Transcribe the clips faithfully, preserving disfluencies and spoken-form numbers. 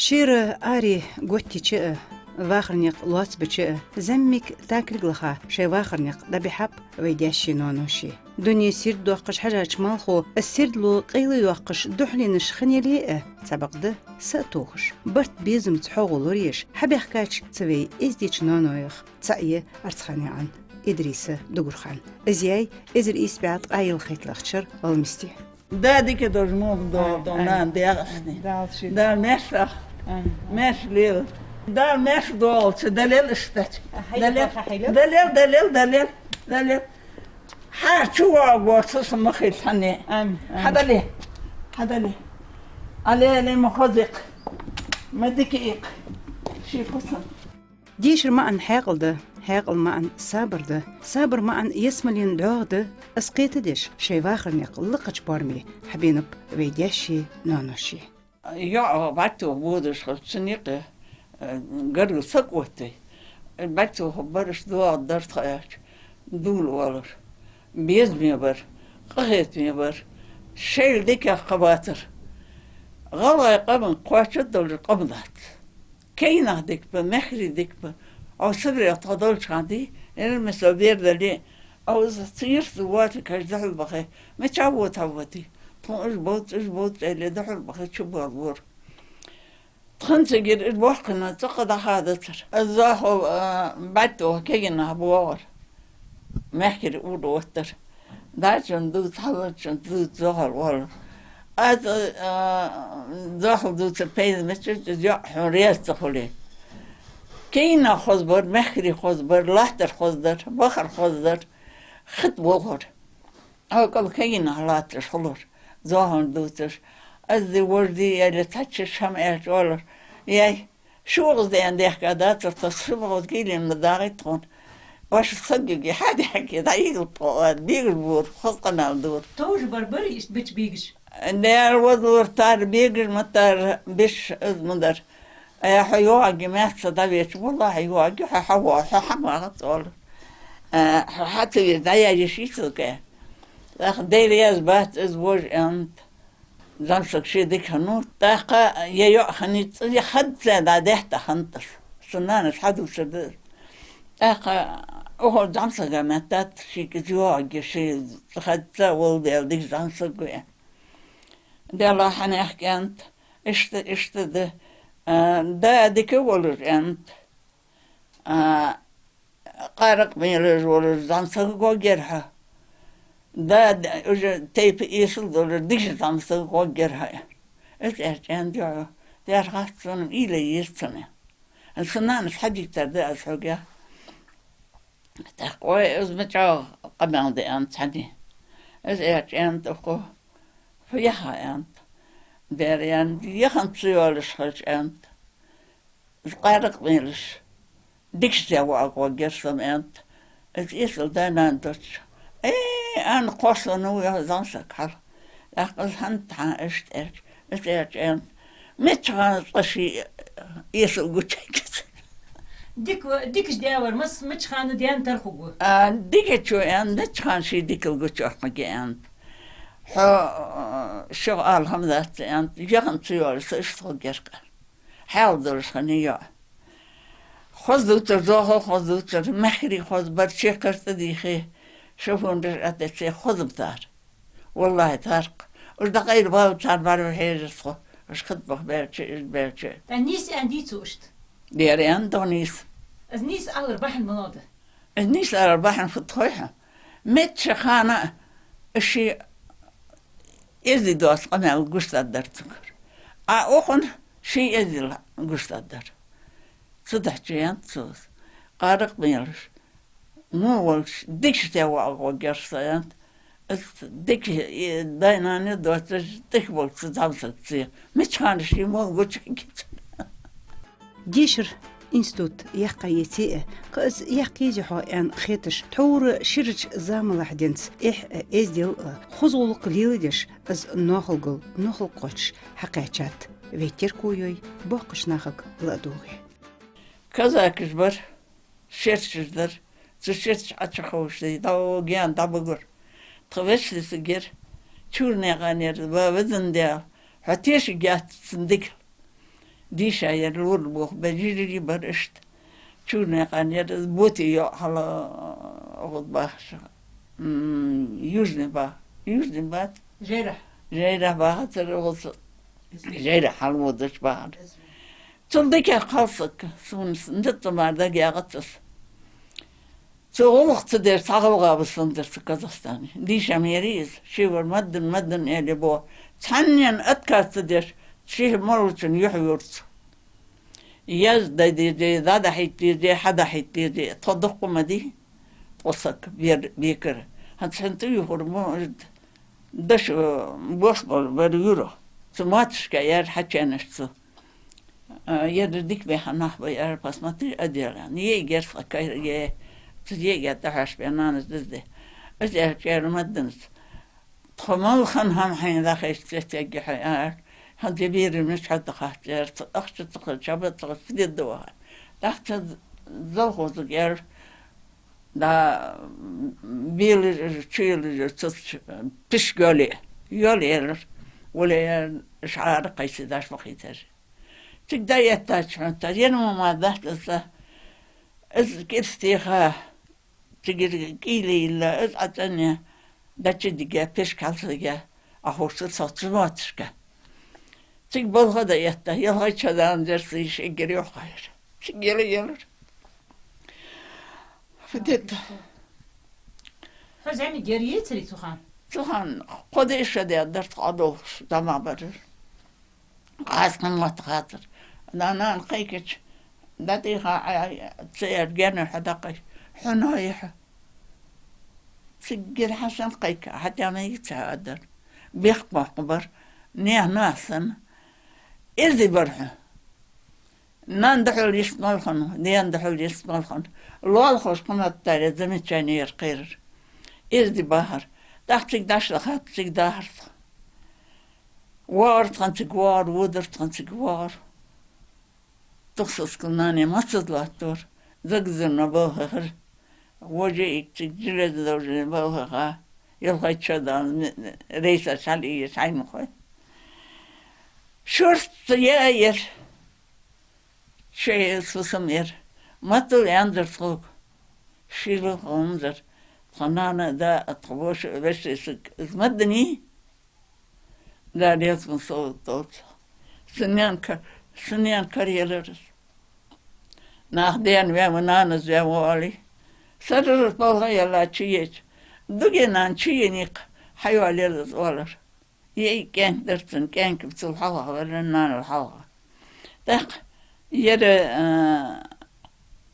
Шера аре готтийча а, вахара никъ лоацбича а, зӀамига такилг лаха шоай вахара никъ дӀабихьаб вай даьшеи ноаношеи. Дуне сийрда доаккхаш хьажача малхо, из сийрдало къайла йоаккхаш духьаленаш хинна яле а, цхьабакъда са а тохаш, барт безамца хьогӀ лораеш, хьабаьхкача цу вай эздийча ноаноех цаӀ я Арцханаькъан Идриса Дугархана. Из яьй эзар ийс бӀаь ткъаь ялхайттлагӀча шера Ӏилманче. Да дика долаш мо доагӀа тхона, нана дегӀасни. Дала ши. Дала маьрша. Ам. Маьрша лела. Дала маьрша доагӀалца далел иштта. Хьайла Далел. Баха хьайла. Далел, далел, далел, далел. Хьа чу воагӀа ца са ма хилла хьане. Ам, ам. Хьадале. Хьадале. Але, але, ма хоза икх. Ма дика икх. Ши фусан. Дешара маӀан хьаькъал да, хьаькъала маӀан сабар да, сабара маӀан ялсмален догӀа да, из кхетадеш, шоай вахара никъ лакхача боараме хьабенаб вай даьшеи ноаношеи. ЙоӀ бӀаргтоха бодаш хилча, цун юкъе, э, гаргара саг оттавой. БӀаргтоха бараш доагӀаргдар тха аьлча, довла оалар. Безаме бар, къахетаме бар, шоайла дикагӀа кхаьбацар. ГӀалгӀай къаман кхоачаш долаш къам дац. Кагий нах дика ба, мехкарий дика ба. Ӏо Сибре тхо долча хана дий, Эрмесо бер дале, Ӏо из цу йирса воацилга хьежа духьал бахе, мича вота хьаводе. Тхона уж боаца, уж боаца аьле, духьал бахе, чубоалавора. Тхона цигара уж боккхийча цӀаккха дӀахадацар. Из зоахал, а, бӀаргтоха кагий нах боагӀар. Мехкарий ура оттар. Даьчун дувца, хьалхарчун дувца зоахал оалар. Аз, а, зоахал дувцар пайда мича, йоӀ хьона раьза ца хуле. Кагий нах хоза бар, мехкарий хоза бар, латтар хоза дар, бахар хоза дар, хӀаьта болхар. Ӏо кӀал кагий нах латташ хулар, зоахалаш дувцаш. Аз ди, вож ди аьле, цхьачча хӀама аьлча оалар. Яй, шугӀаз ден дехка дацар тхо, шугӀаз килин ма дагӀий тхона. Ваша сагиги хьадехке дӀаигла тхо, оад бегаш бора, хоза къамаьл дора. Товш бар барий иштта бича бегаш? Дера вазлур тар бегаш ма тар, биш из ма дар. Э, хьо йоагӀаргья маьрша дӀавеча, валлахӀи, йоагӀаргья хьо, хьо воагӀа, хьо хьамагӀац оалар. Э, хьо хьа ца веза, дӀаяжа йиш йий цунга? ТӀаккха Даьла раьза бац из вож аьннад. ЗӀамсаг ше дика хиннав, тӀаккха е йоӀ хиннай, цӀи хадца дӀадетта хиннад из. Са нанас хьадувцар да из. ТӀаккха укхо зӀамсага меттад, шийга из йоагӀаргья, ше хадца валла Даьла дика зӀамсаг ва аьнна. Даьла хьанехк аьннад, иштта, иштта да, а, да дика волаш аьннад. А, къаракъ мелаш волаш зӀамсаг гӀоргьяр хьо. Да, д-, уже тайпа эсала долаш дикача зӀамсаг гӀоргьяр хьо. Из аьлча аьннад йоӀо: «Дерхац, сона уйла е еза цунна». Са нанас хьадийцар да аз хьога. ТӀаккха: «Ой, из ма чӀоагӀа къамаьл да», — аьннад цхьанне. Из аьлча аьннад укхо: «Фу яха?» — аьннад. Дера, аьннад, яханца ца йоалаш хилча, аьннад. Къаракъ мелаш, дикача даь воагӀаргья со-м, аьннад. Из эсала даь-нана доацаш. Э, аьнна, кхоссавеннав из зӀамсаг хьал. ТӀаккха из хӀанз хьа иштта аьлча, из аьлча аьннад: «Мичча хана цкъа ший эсала гучайоаккх?» Дика ва-, дикача даь вар мас-, мичча хана даьна тара хургва? А, дикачо аьннад, мичча хана ший дикал гучайоаккхаргья аьннад. Хьо, а, шуга ала хӀама дац аьннад, яханца ца йоалаш со иштта хургьяр-кх. Хьаьла долаш хиннай йоӀ. Хоза дувцар, зоахал хоза дувцар, мехкарий хоза бар, чехкаш тӀадийхе, шофёраш тӀатеце, хоза ба цар. ВаллахӀи, тар-кх. Уж дӀакъайлабалар, цар бӀарга хьежар тхо. Уж хӀаьта баха баьлча, уж баьлча. ТӀа нийса аьннадий цо иштта? Дера аьннад нийса. Из нийса алар бахьан малагӀа да? Из нийса алар бахьан фуд хой хьона? Мичча хана а ший эздий доаца къамаьл гучадаргдар цунгара. А укхун ший эздел гучадаргдар. Цудухьа аьннад цо из. Къаракъ мелаш, во волча дикача даь воагӀаргья со, аьннад. Из дика, э, даь-нана доацаш, дика волча зӀамсагца. Мичча хана ший мо гучайоаккхаргья цунна. Дешара институт яьккха еце а, кхы из яьккха езий хьо аьнна хеташ, тхьовра ширача замалахь денз эхь а, эздел а, хоза гӀулакх леладеш, из ноахалгал нохал кхоачаш хьакхаьчад вай терко йой, боккхача нахага ладувгӀе. Казакаш бар, шерчаш дар, цу шерча Ӏочуховшаш, дӀа-, гаьна дӀабугар. Тха вешта саг яр, чура наькъа ва, везан Даьла, хьо тешаргьяц цун дикал. Дийша яр лорабоха бер, жижиг бар иштта. Чунаькъан яр, Боти йоӀ хьалгӀа бахаш. М, Южный ба-, Южный бац? Жайрахь. Жайрахь бахацар, оцу Жайрахь хьалводаш бахар. Цул дикагӀа кхалсаг, сона низ ца мара дагаяхац из. Цо гӀулакх ца деш, цхьа гӀалгӀа ва санна дар цу Казахстане. Дийша ма яр из, ше вар маддана, маддана аьле бо. Цхьаннена отказ ца деш, ше моллагӀчун юхь йора цо. Яз дӀадийде, дӀадахьийта дийде, хьадахьийта дийде, тхо дукха ма дий, тхо саг бер-, бекара. ХӀанз хӀанз тӀаювхар мо, даша бос бала бар юра. Цу матушка яр хьаченаш цу. А, яр дика баьха нах ба яр, посмотри, отдел. Е герс кайре, цу е я тахаш бе нанас дизде. Аз яр чер мадданас. Тхо мел хана хӀама хьайна дахайш цецеги хьай ар. ХӀанз бераш мича хьадахац яр, цу ахча ца хилча, чаба ца хилча, фу де деза ваха. ТӀаккха цу завхозага яр, да, белаш, чуелаш, цу пишк йоалае. Йоалае яр, вале яр, шаьра кхайса даш бахийтар. Цига дӀаэттача хьона, та, ена ма ма дац из, из кӀирс теха, цигара кӀийле йилла, из Ӏа цӀенъяь, дӀачудига, пишк хьалсага, Ӏохувсар со цу матушка. Цига балха дӀаэтта, ялхайтта ша дӀа-м дерса йиш эггара йоккха яр. Цига яла елар. Фу де деза? Хьо зӀамига яр, ецарий цу хана? Цу хана кхо-диъ шу даьдар тхо Ӏодолхаш, зӀамагӀа барар. Аз хьан мотт хацар. Нана кхайкача, дӀатӀехьа Ӏа ца яр генар хьадаккхай. Хьона хьо я хьо. Циггара хьа шан кхайка, хьатӀа мега ца адар. Бехк-мохк бар. Нехь-нах санна. Эздий бар хьо. Нана духьал йист мел хиннав, даьна духьал йист мел хиннав. Лоалахоша кхаматтаре замечани яр кхерар. Эздий бахар. ТӀаккха цига дӀашдахад, цига дахар тхо. ВоагӀар тхона цига, воагӀар, водар тхона цига, воагӀар. Тохсаскал нане мацаз латтор, загзарна балхахар. Вожи икциг железнодорожный балхаха, ялхайтта шу даьнна рейсаш хьалъеш хьай ма хой. Шорта я яр, шоай сусам яр. Маттал яьнзар тхога. Шийла хӀанзар. Тха нана, да, тха воша, веший саг. Из маддани? Да, лезма со долча. Са наьна ка-, са наьна кара елар из. Нах даьна ваьв, нанас ваьв оалий. Сарралца балха елла чуеча. Дуге нана чуенна хьайоалаелар из оалар. Е кӀаьнк дар цун, кӀаьнк цул хьалха вар, нанал хьалха. ТӀаккха яр, а,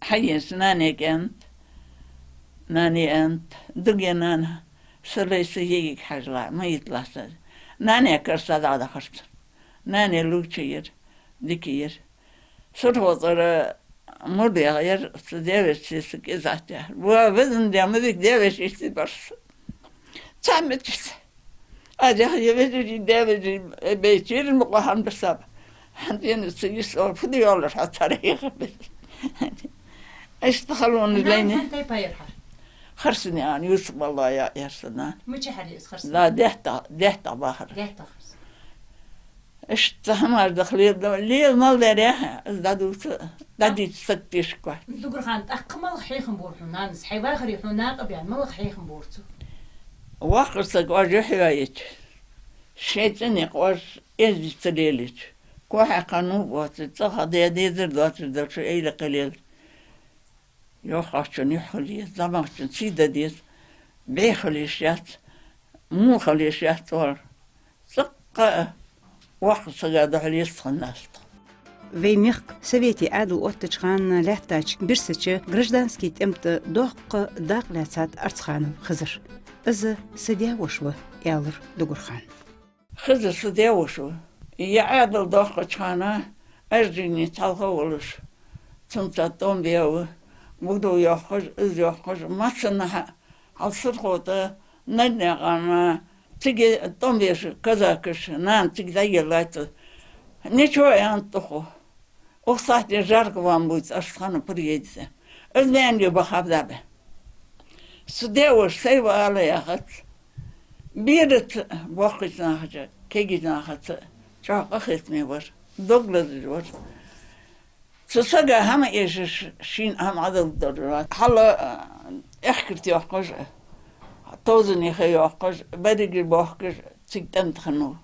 хьаеш нане кӀаьнк, нане аьннад, дуге нана, са лай са йиӀиг хьажала, ма йитлахь са. Нане кара са дӀадахар цун. Нане лувча яр, дика яр. Сурхо цӀара мурдех яр, цу девеший са кӀезаттехьа. Ва везан де ма дика девеший са барс. Цхьа мича са. Адех я вежарий, девежарий бейчир мукъа хьамда саб. ХӀанзена ца йис ор фу де йоллар хьо цара хьеха бе. Иштта халон лайна. Нана тайпа яр хьа? Харсани ан, Юсуп Аллая яр са нана. Мича хьар из Харсани? Да, дехта, дехта бахар. Дехта Харсани. Иштта хӀамаш даха лела, лела мел дар яхьа, из дӀадувца, дӀадийца саг тешква. Дугархан, тӀаккха малх хьехам бора хьона нанас, хьай вахаре хьона накъаб яьнна, малх хьехам бора цо? Воккхача сага оаш юхь йоаеча, шоай цӀенех оаш эздий ца лелача, кохьа кхаьннав боацаш, цӀагӀа де дезар доацаш долча эйла кхелел. ЙоккхагӀчун юхь хила еза, зӀамагӀчун сий де деза, бӀеха хила йиш яц, муха хила йиш яц оалар. Цкъа а воккхача сага духьал йистхиннад тхо. Вай мехка совете Ӏаьдал оттача хана лаьттача бирсача граждански тӀем тӀа доккха дакъа лаьцад Арцханов Хизара. Из са даь-воша ва, аьлар Дугархана. Хизар са даь-воша ва. Е Ӏаьдал доаккхача хана Аржинаца хьалха волаш, цунца тӀом баьв, буду йоаккхаш, из йоаккхаш, массанахьа хьал Сурхо тӀа, Нарнаькъан, цига тӀом беш казакаш, нана цига дӀаеллай цо. Ничего, аьннад тхо. Укх сахьте жарко вам будет, Арцханов приедет. Из ваьнна бахаб да бе. Са даь-воша сай ва ала яхац. Бераца боккхийча нахаца, кегийча нахаца чӀоагӀа къахетаме вар. Дог лазаш вар. Цу сага хӀама эшаш, шийна хӀама Ӏодилла дар вар. Хьала, а, эхкарт йоаккхаш, товзане ха йоаккхаш, берригаш боахкаш, цига тӀем тӀа хиннав.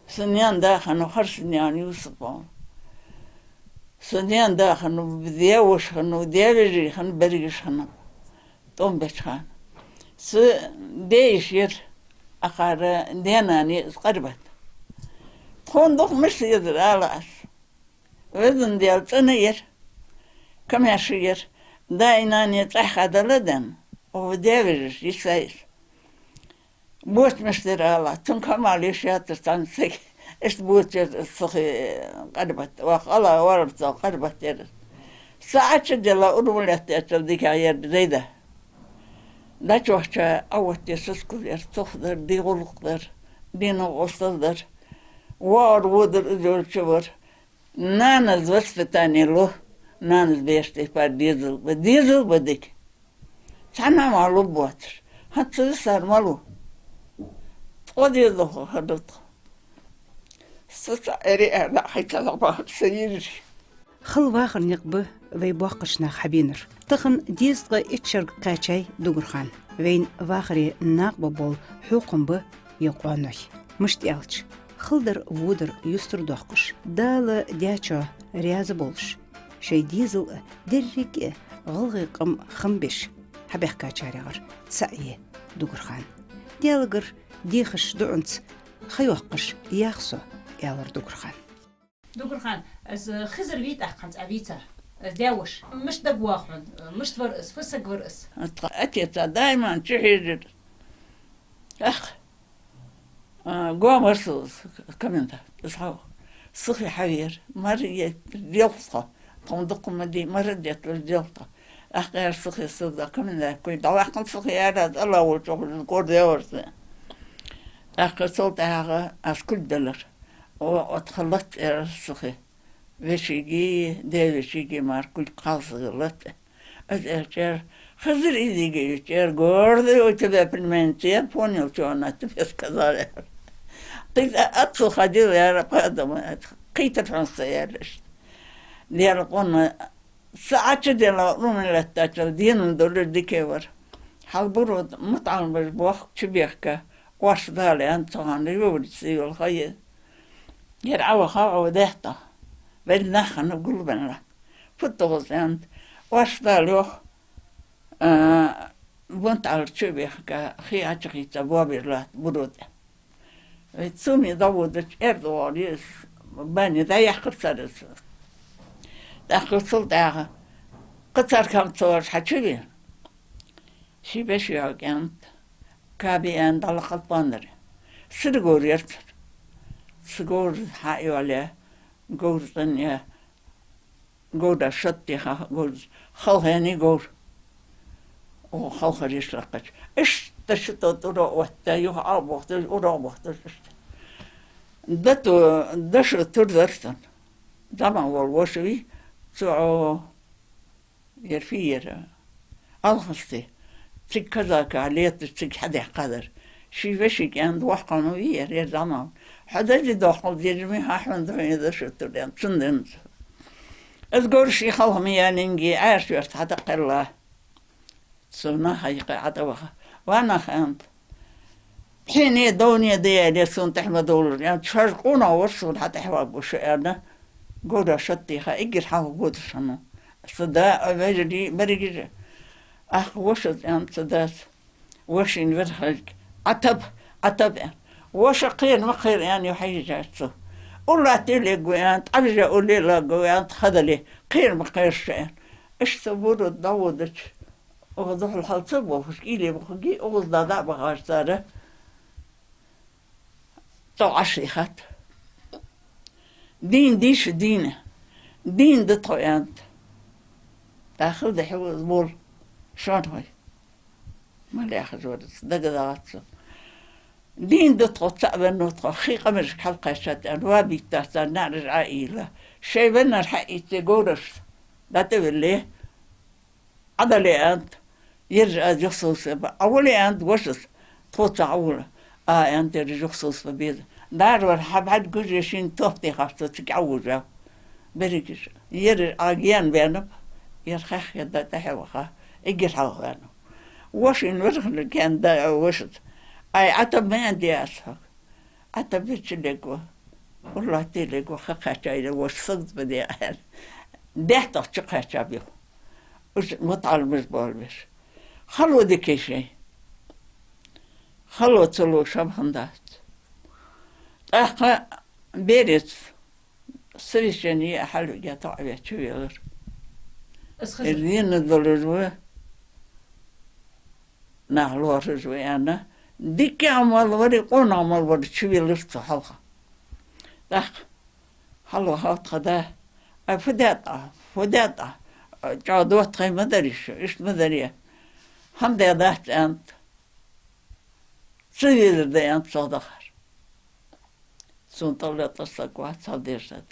Са наьна да хиннав, Харсанаькъан Юсуп оал. Са наьна да хиннав, даь-воша хиннав, даь-вежарий хиннаб, берригаш хиннаб. ТӀом беча хана. Са даь-йиша яр, акхар даь-нана я из Къарбат. Тхона дукха мишта езар ала аз. Везан Даьла цӀена яр, камаьрша яр, даи нанеи цӀагӀа хадала а даьнна, оаха даь-вежарий йисай из. Боца мишта яр ала, цунга хӀама леш яцар цхьан сага. Иштта боца яр сихи Къарбат, ваха ала валарца Къарбат яр. Са Ӏочудилла, урам лаьттачул дикагӀа яр Зайда. ДӀачувахача Ӏооттаяь сискал яр, цох дар, ди гӀулакх дар, дийнахьа гӀостал дар. ВоагӀар водар из йолча вар. Нанас воспитание лу, нанас беш тӀехпар дезал ба, дезал ба дика. Цхьанна а ма лу боацаш. ХӀанз ца висар малув? Ткъо дезал хиннад тхо. Са цхьа эри аьнна, хьай ца лабахар са йиржи. Хала вахара никъ ба вай боккхача наха хьабийнар. Тахан дезткъа итт шерга кхаьчай Дугархан. Вайна вахаре накъабола хьокхам ба ер къоаной. Мишта аьлча, хала дар, водар юстара доаккхаш, Дала даьчоа раьза болаш, шоай дезал а, деррига а гӀалгӀай къам хам беш хьабаьхкачарех цаӀ я Дугархан. Даьлагара дехаш дуӀанца ха йоаккхаш ях со, аьлар Дугархан. Дугархан, из Хизар вий тӀаккха хӀанз Ӏа вийцар? Из даь-воша. Мишта дагавоагӀа хьона, мишта вар из, фу саг вар из? Тха отеца даиман чу хьежар. Ах, а, гомарсу комендант, из хьо. Сихи хьавера. Мара е делхаш тхо. Тхона дукха ма дий, мара детталуш делхаш тхо. Ахкъяр сихи суда, комендант куй. ДӀаваккхал сихи яра, Алла волча хужин кор деварса. ТӀаккха цул тӀехьагӀа аз кулг делар. О, от халат яр сихи. Вешийги, даь-вешийги мара кулг кхалсага латт. Аз аьлча, Хизар, иди, говорит, гордый у тебя племянница, я понял, чё она тебе сказала. Ты отцу ходил, я падал, кхийтар хьона са, аьлар иштта. Даьла къона са Ӏочудилла, урам лаьттачул дийнахьа долаш дика вар. Хьалбуру мутаӀалимаш бохк чубехка, оаш дала аьнна, цу хана революци йола ха я. Ер Ӏоваха, Ӏовадаьтта. Вай нах хиннаб гулбенна. Фуд тхо из аьннад, оаш дала йоах, а, бунт Ӏалар чу а бехка, хий Ӏочухийца боабеш латт Буру тӀа. Вай цу ме дӀаводача, аьрда вогӀар из, бани дӀаяьккхар цар из. ТӀаккха цул тӀехьагӀа кхы цар хӀама ца оалаш хьачувена. Ши беш йоагӀа кӀант, каби аьнна дӀалакхал пандаре. Сира говр яр цар. Цу говра хьа а йоалаяь, говра цӀенъяь, говра шод теха, говра халханий говра. О, халхар йиш лакхача. Иштта ши тӀо тӀура отта, юха Ӏобохташ, ура Ӏобохташ иштта. Дато, дошо тур дар цун. ЗӀамагӀа вола воша вий, цу Ӏо Ер фу яр? Алхасте. Цига казакаш леташ цига хьадаьккхадар. Ший вешийга аьннад, воккха хӀама вий ер, ер зӀамагӀа. Хьо дажи доккхал дежа ма хьа хьона духьа дошо тур аьнна, цун денз. Из говр ший халха ма ялинге, Ӏаьржа верта хьатӀакхелла. Цу наха юкъе Ӏа тӀаваха. Ва нах, аьннад. Хьене, довне да аьле, сона тӀехьа ма довлар, аьннад. Шоаш къонах вар, сона хьатӀехьавоагӀа шо, аьнна. Говра шод теха, эггара хьалха бодаш хиннав. Са да а, вежарий, берригаш а. Ах, вошас, аьннад са дас. Вошийна верхашка: «Ӏотаб, Ӏотаб», аьнна. Воша кхера ма кхера, аьнна, юхьа йижача цо. Уллатта лелаергва, аьннад, Ӏовижа улле лелаергва, аьннад, ха дале. Кхера ма кхера шо, аьнна. Иштта Буру дӀаводача, оаха духьал хьал ца бохаш, уйла е бохаргья, оаха из дӀа а бахаш цар, тӀо Ӏаш ихат. Дийна дийша дийна. Дийна да тхо, аьннад. ДӀахо дӀахьо из вола шоана хой. Мала яхаш вар из, дагадоагӀац сона. Дийна да тхо, цаӀ веннав тхо, хий къамашка хьалкхаьчад, аьнна, ва бийтта цар, наӀараш Ӏоийла. Шоай веннар хьаийце говрашца дӀатӀавелле. Ӏодале, аьннад, ераш аз юхасовсабе. Ӏовале, аьннад вошас, тхоца Ӏовала. А, аьннад, ераш юхасовсабе беза. Дарвар хьабӀаргагуш, шийна топ техаш цо цига Ӏовужав. Берригаш. Ер Ӏа гаьна ваьннаб, ер хьехадаь тӀехьа ваха, эггара хьалха ваьннав. Вошийна вархӀанна кенда вошас. Ай, Ӏатаб ма аьннадий аз хьога. Ӏатаб вича лергва. Уллатта лергва, ха кхаьча йила воша сагот ба де аьнна. Бехтах чу кхаьча биху. Уж мутаӀалимаш болабеш. Хало дика шоай. Хало ца луш хӀама хиннадац. ТӀаккха бераца совещани а хьалвига тоӀаве чувелар. Аз хаза. Ер дийна долаш ва, нах лоархӀаш ва аьнна, дикка Ӏамал вар, къона Ӏамал вар чувелар цу хьалха. ТӀаккха хьалваха тха да. Ай, фу даьд Ӏа, фу даьд Ӏа? ЧӀоагӀа доттагӀий ма дарий шо, иштта ма дарий. ХӀама даьдац аьннад. Ца везар да аьннад цох дахар. Сона тӀалатӀа саг вац, хьалдеш саг.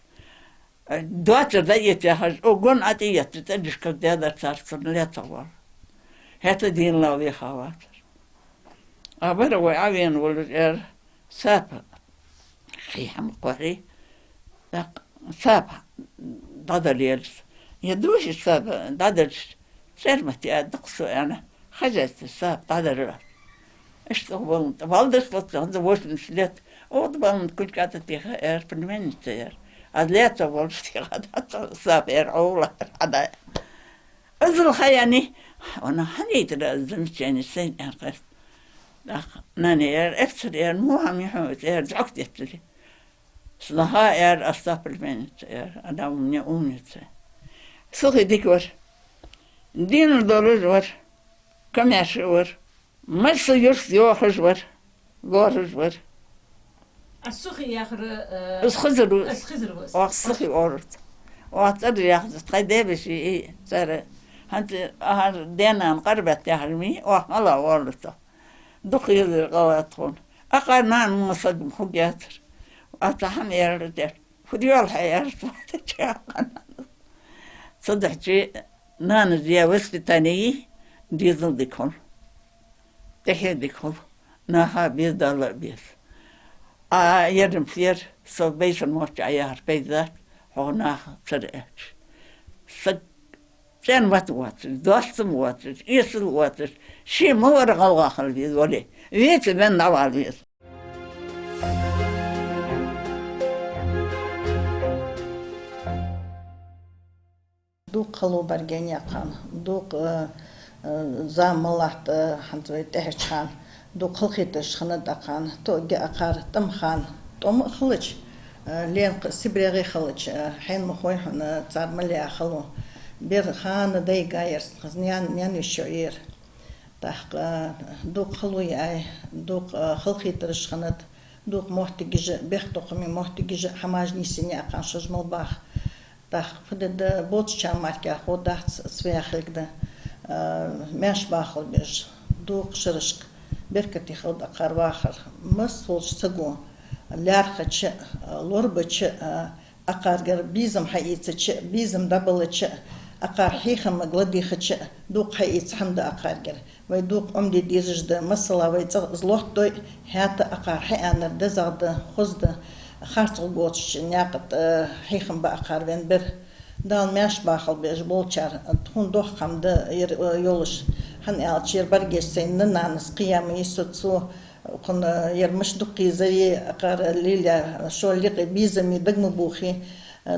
Доацар да эца яхаш, о, гон Ӏа тӀаетта, тӀадишкаг даьдар цар цунна лаьца вар. ХӀаьта дийна ла веха вацар. А бара вай Ӏавена волаш, аьлар, сапа хий хӀама кхорий, тӀаккха сапа дӀадала елас. Я души сапа дӀадалаш, цермати а дукха со аьнна, хозяйстве сапа дӀадала. Иштта баланта, валдаш лаца, хӀанз вошнаш лет. Ода баланта кулката теха, аьлар, племянница, аьлар. Аз лаьца волаш теха дац, сапа, аьлар, Ӏовла, аьлар, хьадай. Азал хаяни, вана хьанайтара замечание сайна, аьлар, къаьст. ТӀаккха нани, аьлар, эпсар, аьлар, мухьам юхьун, аьлар, зӀок деттали. Снаха, аьлар, оста племянница, аьлар, она у меня умница. Сухий дика вар. Дийна долаш вар. Камаьрша вар. Масса юрта йохаш вар. ЛоархӀаш вар. Аз Сухий яхар, э, аз Хизар ва. Аз Хизар ва. Оаха Сухий оалар. Оаха цӀераш яхац, тхоай даь-веший, и цӀера. ХӀанз ахьа даь-нана къарбаьтта яхар ма йий, оаха мала оалар цох. Дукха езар къа вац тхона. Акхар нана мо саг ма хургьяцар. Аз цхьа хӀама аьлар, аьлар. Фу доал хьа, аьлар, цо, тӀаккха нанас. Цудухьа нанас яь воспитани дезал дика хул. ТӀехье дика хул. Наха беза, Далла а беза. А ерригаш фер, со бейсар моча а яхар пайда дац, хьо наха цар аьлча. Саг цӀен мат воацаш, доастам воацаш, эсала воацаш, ше ма вар гӀалгӀа хила веза вале, веце венна дӀавала веза. Дукха хало бар гаьна я акхарна, дукха, э, э, зама ма латт, э, хӀанз вай тӀехьарча хана, дукха халахетараш хиннад акхарна, тоъаргья акхар тӀема хана, тӀом а хилча, э, лен кх-, СибрегӀа хилча, э, хьайна ма хой хьона, цар мел яь хало. Бер хана дайга яр, хаза наьн-, наьна веший йоӀ яр. ТӀаккха дукха хало яьй, дукха халахетараш хиннад, дукха моттигаш а, бехктокхаме моттигаш а хьамаш нийсъеннай акхарна шоаш мел баха. ТӀаккха фу де да, боацача мара кхы хов дац, свяхилг да, а, маьрша бахалбеш, дукха шерашка беркате хилда акхар вахар. Масса волча саго, лаьрхӀача а, лорабача а, акхаргара безам хьаийцача, безам дӀабаллача, акхар хьехамага ладийгӀача, дукха хьаийца хӀама да акхаргара. Вай дукха Ӏомаде дезаш да, масала, вай цӀагӀа из лоаттадой, хӀаьта акхар хьааьннар дезагӀа да, хоза да, харцахьа готтача наькъа тӀа хьехам ба акхар венна бер. Дала маьрша бахалба уж болчар, тхона доккха хӀама да ер, э, йолаш. ХӀана аьлча ер бӀаргех сайна нанас кхийяма йису цо, кхунна ер мишта дукха езавий, акхар лелаяь, шоай юкъе безаме дага ма бохий,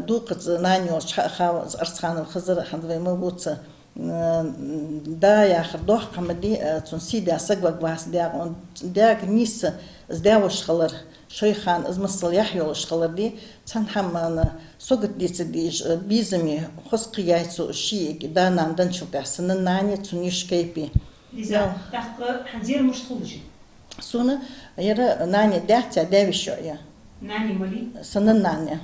дукхаза нана йолча хьа а хов, Арцханов Хизар, хӀанз вай ма бувца, да яхар доккха хӀама дий, цун сий даь саг варгвац даьгӀа, даьга нийсса из даь-воша хилар, шоай хана из масал яхь йолаш хилар дий, цхьан хӀаманна сагот де ца дезаш, безаме хоза кхийяьй цо ший юкъе, да-нана денначул тӀехьа, са нанне, цун йиший кепе. Лиза, тӀаккха хӀанз ер мишта хулаш я? Сона ер нана дац, даь веший йоӀ я. Нана малий? Са нанне.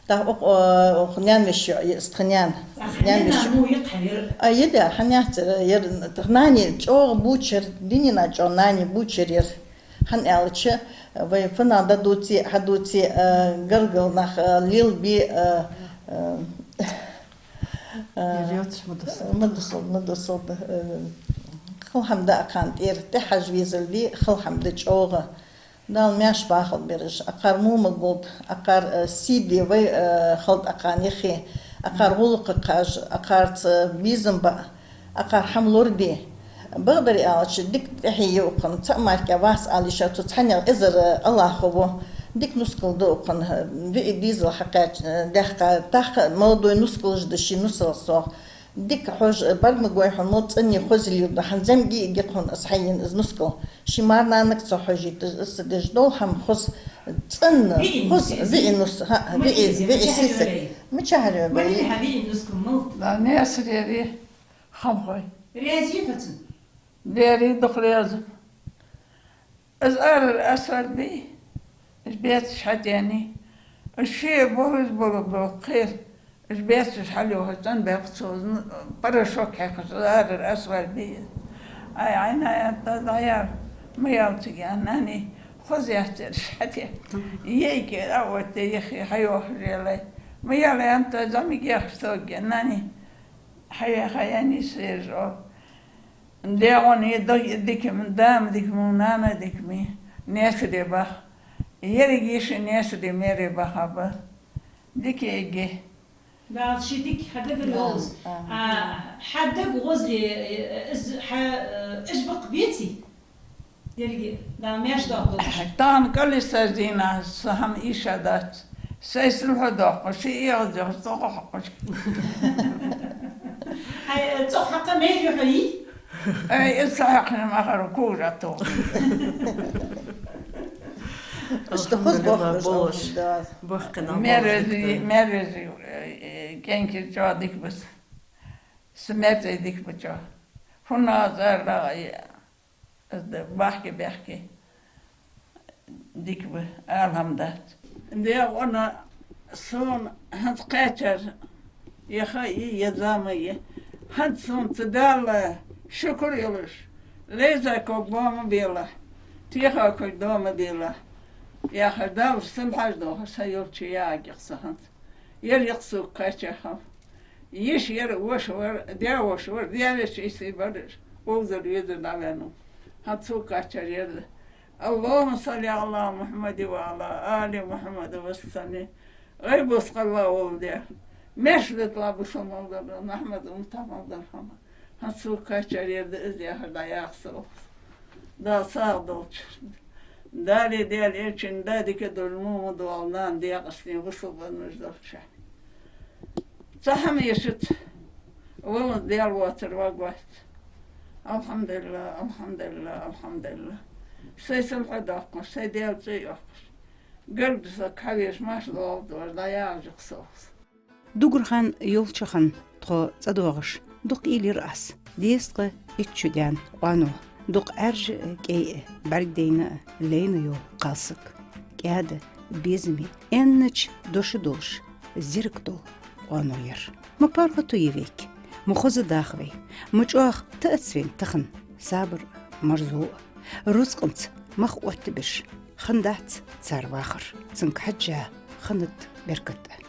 ТӀаккха укх, э, укх наьна веший йоӀ я, тха наьна. Наьна веший йоӀ. Укх наьна веший йоӀ. А, я да, хӀана яцар, ер, тха нана чӀоагӀа бувцар, дунен чу чӀоагӀа нана бувцар ер. ХӀана аьлча, вай фуннагӀа дӀадувце, хьадувце, э, гаргара нах, э, лелабе, э, э, Э, Йоцаш ма дусалда. Ма дусалда, ма дусалда. Э, хала хӀама да акхарна тӀера, тӀехьажа везалга, хала хӀама да чӀоагӀа. Дала маьрша бахалда бераш, акхар мо ма гулда, акхар, э, сий де вай, э, халда акхарна яхе, акхар гӀулакха кхаж, акхарца безам ба, акхар хӀама лораде. Бакъдар аьлча, дика тӀехье я укхун, цхьа мара кхы вац ала йиш яц, цу цхьаннех эзар, э, Аллахӏо ва. Дика нускал да укхун, э, виъ дезал хьакхаьча, э, даьккха, тахка молодой нускалаш да ший нусал сох. Дика хьожа, бӀарг ма гой хьона, мел цӀена, хоза лелаш да, хьа зӀамига а гикх хьона из хьаена из нускал. Ший мар-нанага ца хьожийташ, из ца деш дола хӀама хоза, цӀена, виъ хоза, нус, виъ нус, хӀа, виъ, виъ сисаг. Мичахьара йоагӀа? Валли хьа виъ нускал мала? Да, Наьсарера, Хамхой. Раьза я хьо цунна? Дера, дукха раьза. Из арара асфальт бий, из бецаш хьатӀаеннай. Из ше болаш бола боккхий, из бецаш хьалъохаш цӀенбаьккха цо, порошок хьекхаш, из арара асфальт бий. Ай, Ӏайна, аьннад, дӀаяла, ма яла цига, аьнна, нани, хоза яц ераш хьатӀа. Ейке а оттае, яхе, хьайохаш яле. Ма яла, аьннад, зӀамига яхаш тоге, нани. Хьаяха яьннай ераш, оал. ДегӀа ма ди-, дика ма, да ма дика ма, нана дика ма, Наьсаре баха. Еррига йиша Наьсаре, Маьре баха ба. Дика эгге. Дала ший дика хьа дагара йолаш. А, хьа дага гӀозле, э, из хьа, э, иш бакъ беций? Деррига Дала маьрша доаккхалда шо. Тахан кӀалисаж дийнахьа са хӀама ийша дац. Сай силхьо доаккхаш, ши эгӀаз дехаш, цӀогӀа хьокхаш. Хьай, э, цӀогӀа хьакха майра юхьа йий? Ай, из са хьакхаш махара кужа тохаш. Иштта хоза бохкаш, алхьамдулиллахӀ, да. Бохкина маьреза, маьреза, э, э, кӀаьнкий чӀоагӀа дика ба са. Са маьреза дика ба чӀоагӀа. ХӀанз аз ара лагӀа я. Аз да бахке-бехке дика ба, алхьамдулиллахӀ. ДегӀа ма ди, сона хӀанз кхаьчар, е ха я, е зама я. ХӀанз сона цу Далла шукур йолаш, лайза ког бо ма белахь, теха ког до ма делахь. Яхар, Далла сенна хьажа дохар са йолча ягӀагих со хӀанз. Ер йикх сога кхаьча хӀама. Йиша яр, воша вар, даь-воша вар, даь-веший сий бар, вовзар-везар дӀаваьннав. ХӀанз сога кхаьчар ер да. اللهم صل على محمد وعلى آل محمد وسلم. Ай, бусалба волча Даьла, маьрша диталахь бусалба мел дар, Мухьаммада умматах мел дар хӀама. ХӀанз сога кхаьчар ер да, из яхар дӀаях со. Дала сагӀа долча. Дала, Даьла Элчан да дика долаш мо ма доалл, нана декъастий бусалба волаш долча. Цхьа хӀама йишац, валлахӀи, Даьла воацар варгвац. АлхьамдулиллахӀ, алхьамдулиллахӀ, алхьамдулиллахӀ. Сай силхьо доаккхаш, сай Даьла цӀи йоаккхаш. Гаргара саг хьавеш, маьрша доагӀалда вар, дӀаягӀаш я-кх со. Дугархан йолча хана тхо цӀадоагӀаш дукха уйла йир аз. Дезткъа итт шу даьнна къоано, дукха Ӏаьржа а, кӀай а, бӀаргадайна а, лайна йола кхалсаг. КӀаьда, безаме, аьннача дош долаш, зеркал дола къоано яр. Ма паргӀато я вайга, ма хоза даха вай, ма чӀоагӀа тӀаэц вайна тахан сабар а, марзо а. Рузкъанца мах оттабеш хиннадац цар вахар. Цунга хьежжа хиннад беркат а.